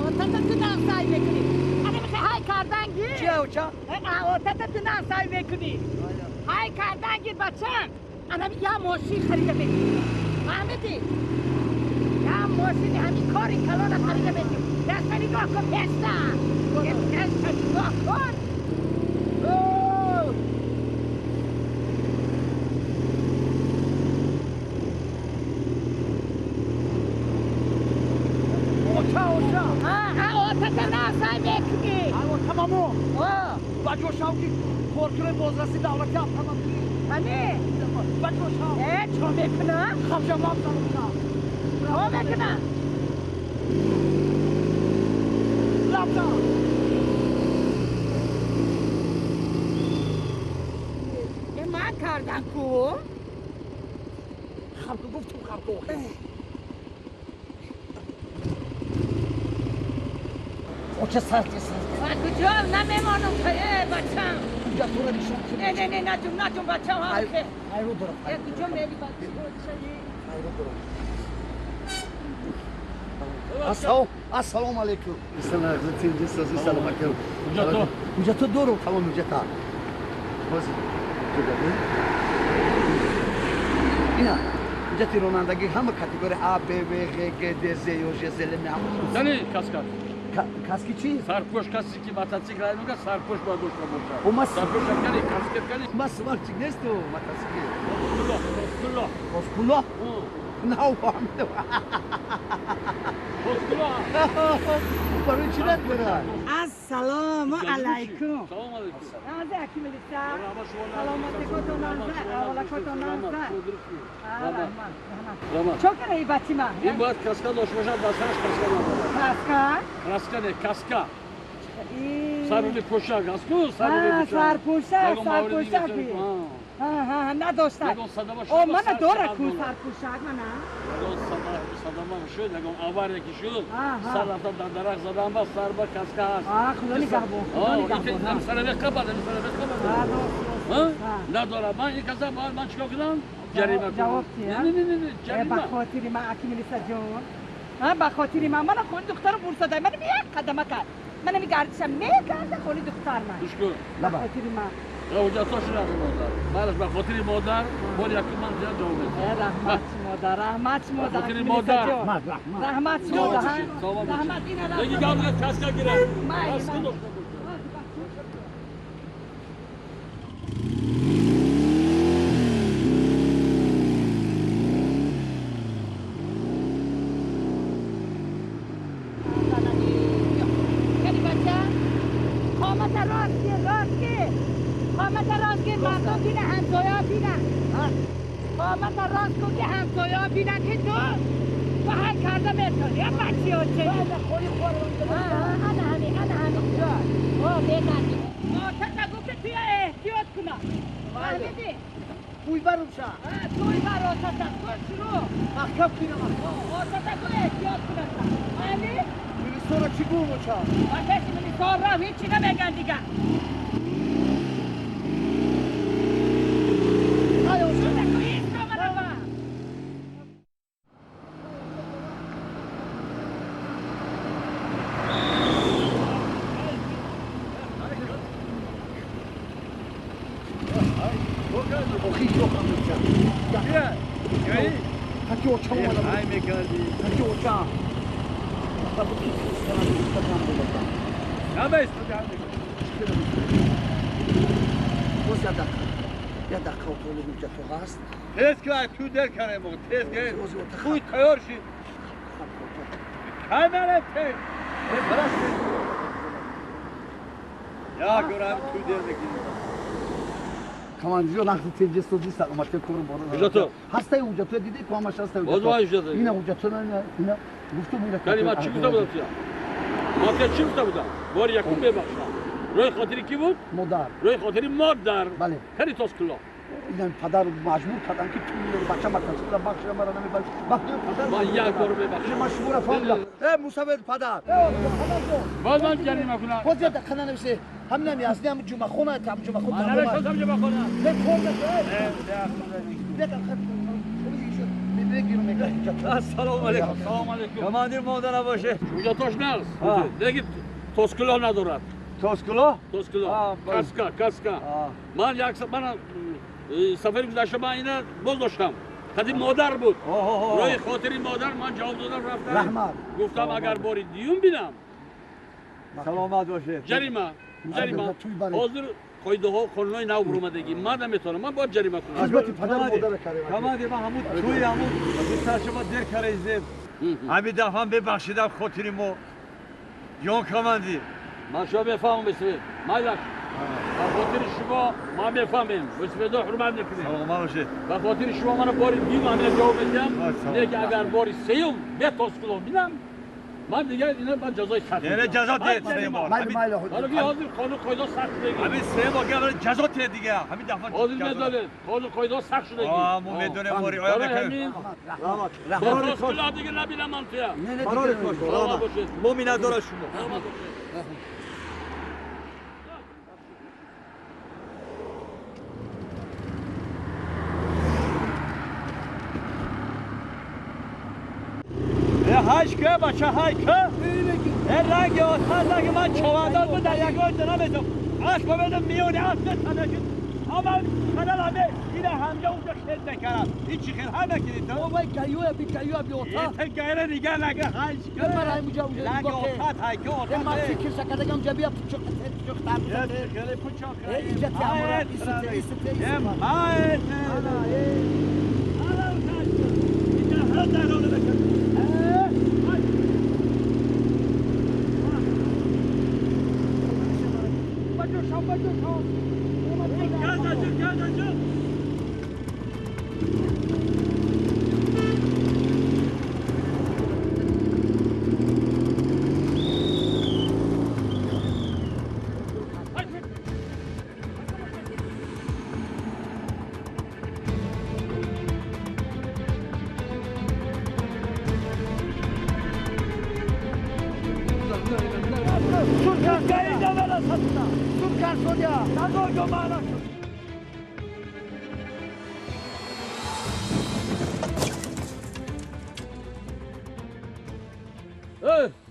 Отата ту нағзай мекунӣ. Ана михе ҳай кардан гир. Чи оча? Отата ту нағзай мекунӣ. Ҳай кардан гир, бачам. Ана я мошин харида метӣ. Фаҳмидӣ? Я мошини ҳамин кори калона харида метӣ. Даста нигоҳ кун пешта. Пешта нигоҳ кун. Оча, оча. Отата нағзай мекунӣ. Тамамо. Ба ҷо шав ки коркунои бозраси давлати автомобилӣ. Ҳами? Ба ҷо шав. Чо мекунам? Хабжамам заноча. Чо мекунам? Лабза. Ман кардам ку? Хаб гуфтум, хаб охир. Оча сарди сарди. Ман куҷо намемонам, бачам. Куҷа тура нишон Не, не, не, наҷум, наҷум, бачам. Айру дорам. Куҷо мери, бачам? Айру дорам. Ассалому алайкум. Салом алайкум. Ҳуҷҷато? Ҳуҷҷато дорум, тамом ҳуҷҷата. Ҳозир. Ина ҳуҷҷати ронандагӣ ҳама категория А, Б, В, Ғ, Г, Д, З, Ё, Ж, З, Л, М. Яъне каска? Каски чи? Сарпӯш, касе ки мотоцикл рай мекунад, сарпӯш бояд дошта бошад. Сарпӯш кани, каска кани. Ма сварчик несту мотоцикл. Куллоҳ, куллоҳ. Куллоҳ? Нав фаҳмидам. Куллоҳ. Барои чӣ надорад? Ассалому алайкум. Салом алайкум. Нағзе, аки милиса. Саломатикотон нағзе, аввалакотон нағзе. Раҳмат, раҳмат. Чо кара и бачима? Ин бояд каска дошта бошад, ба сараш каска надорад. Каска? Краска не, каска. Саруди пӯшак аст ку? Сарпӯшак, сарпӯшак. Надошта. О, мана дора ку сарпӯшак, мана. Садама шуд, ягон авария ки шуд, сар рафта дар дарахт задан ба сар ба каска ҳаст. Худо нигаҳбон, худо нигаҳбон. Сара меқабад, сара меқабад. Надорад. Ман ин каса бояд ман чикор кунам? Ҷарима кунам. Ҷавоб тия? Не, не, не, не, ҷарима. Ба хотири ман, аки милиса ҷон. Ба хотири ман, мана хони духтарам бурсадай, мана як қадама кард. Мана ми гардишам мегарда хони духтар ман. Гӯш кун. Ба хотири ман. Ҳуҷҷатҳошо надо модар. Балаш ба хотири модар, бори якум ман зиёд ҷавоб медиҳам. Раҳмат модар, раҳмат модар. Ба хотири модар. Раҳмат модар. Раҳмат ина раҳмат. Деги гавна каска гирад. Каска дошта бошад. قامت راست کن که همسایه‌ها بینن که تو هر کرده میتونی. یا بچه ها چه؟ انا همین، انا همین. بگردی. آتش نگو که توی احتیاط کنم. فهمیدی؟ توی برم شا. توی بر آتش تو شروع. محکم کنم. آتش نگو احتیاط کنم. فهمیدی؟ میلیسا را چی گوم چا؟ آتش میلیسا را هیچی نمیگن دیگه. Тез ки ту дер карем, тез ки. Хуй тайёр шид. Камера тез. Я гурам ту дер мекунӣ. Командир нақди тенҷи сози саломатӣ кор бор. Ҳуҷҷато. Ҳастаи ҳуҷҷато дидӣ ку ҳамаш ҳастаи ҳуҷҷато. Боз ҳуҷҷато. Ина ҳуҷҷато ина гуфтум ина. Кани ман чӣ гуфта будам туя? Ман туя чӣ гуфта будам? Бори якум мебахшам. Рӯи хотири кӣ буд? Модар. Рӯи хотири модар. Бале. Кани тос куллоҳ. Ина падар маҷбур кардан ки ту бача мотоцикла бахшида мара намебахш. Вақти падар ман як бор мебахшам. Ман шуморо фаҳмидам. Мусаввид падар. Боз ман ҷарима кунам. Боз як дақиқа нанависе. Ҳаминам язни ҳам ҷумъахона, ҳам ҷумъахон. Ман нарасам ҷумъахона. Не кор накун. بگیرم میگه. السلام علیکم. سلام علیکم. командир монда набоше. Ҳуҷҷатош нағз. Лекин тоскулоҳ надорад. Тоскулоҳ? Тоскулоҳ. Каска, каска. Ман як ман сафари гузашта ман ина боз доштам. Қади модар буд. Роҳи хотири модар ман ҷавоб додам, рафтам. Раҳмат. Гуфтам агар бори дуюм бинам. Саломат бошед. Ҷарима. Ҷарима. Ҳозир қоидаҳо, қонунҳои нав буромадагӣ. Ман наметавонам, ман бояд ҷарима кунам. Хизмати падар модар кардем. Командир, ман ҳамун тӯи ҳамун духтар шумо дер карезем. Ҳамин дафъа бебахшидам хотири мо. Ҷон командир. Ман шумо мефаҳмам, бисвед. Майлаш. Ба хотири шумо ман мефаҳмем. Бисведо ҳурмат мекунем. Саломат бошед. Ба хотири шумо мана бори дуюм ҳамина ҷавоб медиҳам. Лекин агар бори сеюм бе тоскулоҳ бинам, ман дигар ина ман ҷазои сахт. Не, ҷазо дед се бор. Ҳозир қонун қоидаҳо сахт шудагӣ. Ҳамин се бор гап ҷазо дед дига. Ҳамин дафъа ҳозир медонед, қонун қоидаҳо сахт шудагӣ. Мо медонем, мо риоя мекунем. Раҳмат. Тоскулоҳ дига набинам ман туя. Барори кош. Мо миннатдора шумо. Саломат бошед. هش که بچه های که این رنگ آتن رنگ من چوانداز بود در یک گاهی نمیتونم اسب بدم میونی اسب تنشید اما خدل همه این همجا اونجا خیلی نکرم این چی خیلی همه کردید تو؟ بابای گیوه بی گیوه بی اوتا این گیره دیگه لگه هش که برای موجا اونجا رنگ آتن های که آتن ما فکر سکدگم جبیا پچوک پچوک تر خیلی پچوک اینجا تیامورا ایسته ایسته ایسته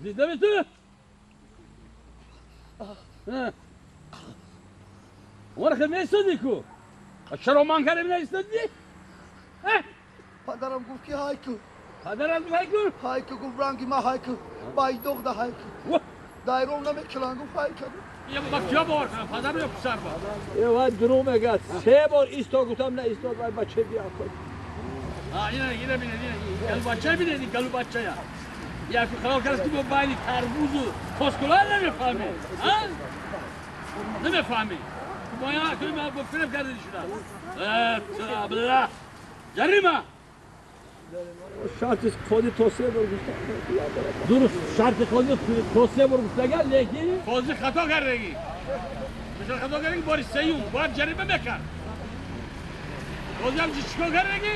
Зинда миту? Умар хел меистоди ку? Чаро ман кардем наистодӣ? Падарам гуфт ки ҳайку. Падарам гуфт ҳайку? Ҳайку гуфт, ранги ма ҳайку. Байдоғ да ҳайку. Дайром намекилан гуфт ҳайку. Я ба киё бовар кунам, падар ё писар ба? Э вай дурӯғ мегӯяд. Се бор исто гуфтам, на истод, вай бача бия кун. Ина ина бинед, ина галубача бинед, ин галубачая. Як хаёл кард ки мо байни тарбузу тоскулоҳ намефаҳмем. Намефаҳмем. Мо бо фиреб кардед шуда. Абла. Ҷарима. Шарти қози то се бор гуфтам. Дуруст, шарти қози то се бор гуфтаган, лекин қози хато кардагӣ. Мисол хато кардагӣ, бори сеюм бояд ҷарима мекард. Қози ҳам чикор кардагӣ?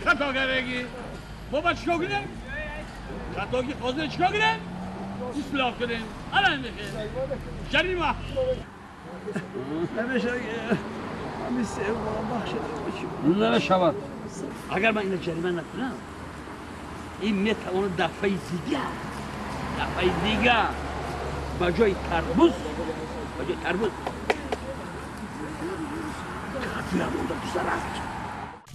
Хато кардагӣ. Мо бояд чикор кунем? Хатоги қози чикор кунем? Ислоҳ кунем. Ана мехе. Ҷарима. Намеша ҳамин се бор бахшида. Намешавад. Агар ман ина ҷарима накунам, ин метавонад дафъаи дигар ба ҷои тарбуз қатиям монда гузарад.